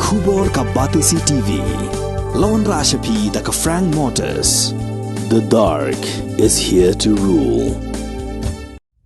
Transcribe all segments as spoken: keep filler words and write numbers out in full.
Khubor ka Batesi T V. Lawan Rashapi da ka Frank Motors. The dark is here to rule.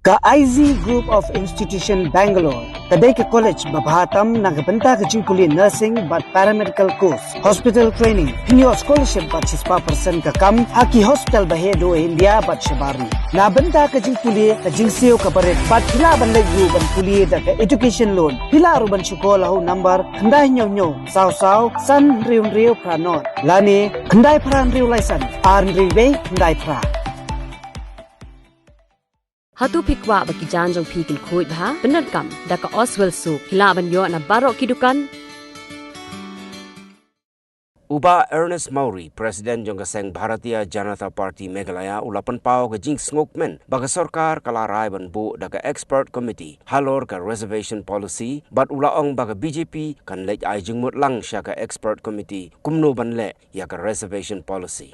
Ka I Z Group of Institution Bangalore ka dei ka college ba bha tam na ka bynta ka jingpule nursing bad paramedical course, hospital training, hynñiew scholarship bad shispah percent ka kam ha ki hospital ba heh duh ha India bad shabar ri. Na bynta ka jingpule ka jingsiew ka barit bad phi lah ban leit ruh ban pule da ka education loan. Phi lah ruh ban shu call ha u number khyndai hynñiew hynñiew saw saw san hynriew hynriew phra nod lane khyndai phra hynriew lai san ar hynriew wei khyndai phra. Hato phi kwah ba ki jaiñ jong phi kin khuid bha? Pyndonkam da ka Oswell Soap. Phi lah ban ïoh na baroh ki dukan. U Bah Ernest Mawrie, President jong ka seng Bharatiya Janata Party Meghalaya, u la pynpaw ka jingsngewkmen ba ka sorkar ka la rai ban buh da ka expert committee halor ka reservation policy, bad u la ong ba ka B J P kan leit ai jingmut lang sha ka expert committee kumno ban leh ïa ka reservation policy.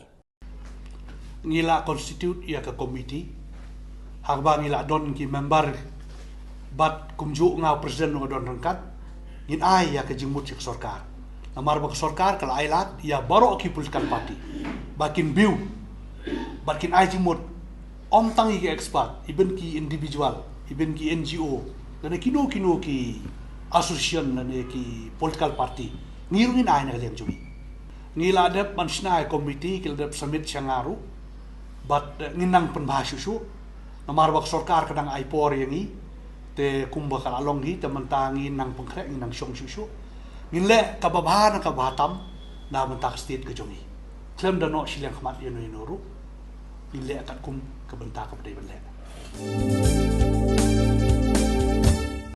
Ngi la constitute ïa ka committee, haba ngi la don ki member, bad kumjuh nga u president nga don ryngkat, ngin ai ïa ka jingmut sha ka sorkar. Namar ba ka sorkar ka la ai lad ïa baroh ki political party ba kin view bad kin ai jingmut, ym tang ïa ki expert, even ki individual, even ki N G O, lane kino kino ki association lane ki political party, ngi ruh ngin ai na ka liang jong ngi. Ngi la dep ban shna ïa committee, ki la dep submit sha nga ruh. Bad, eh, ngin nang pynbha shuh shuh. Namar ba ka sorkar ka dang ai por ïa ngi. Te kumba ka la long hi, te mynta ngin nang pynkhreh, ngin nang shong shuh shuh. Ngin leh kaba bha na kaba bha tam na bynta ka state ka jong ngi. Khlem da noh shiliang khmat ïano ïano ruh. Ngin leh katkum ka bynta kaba dei ban leh.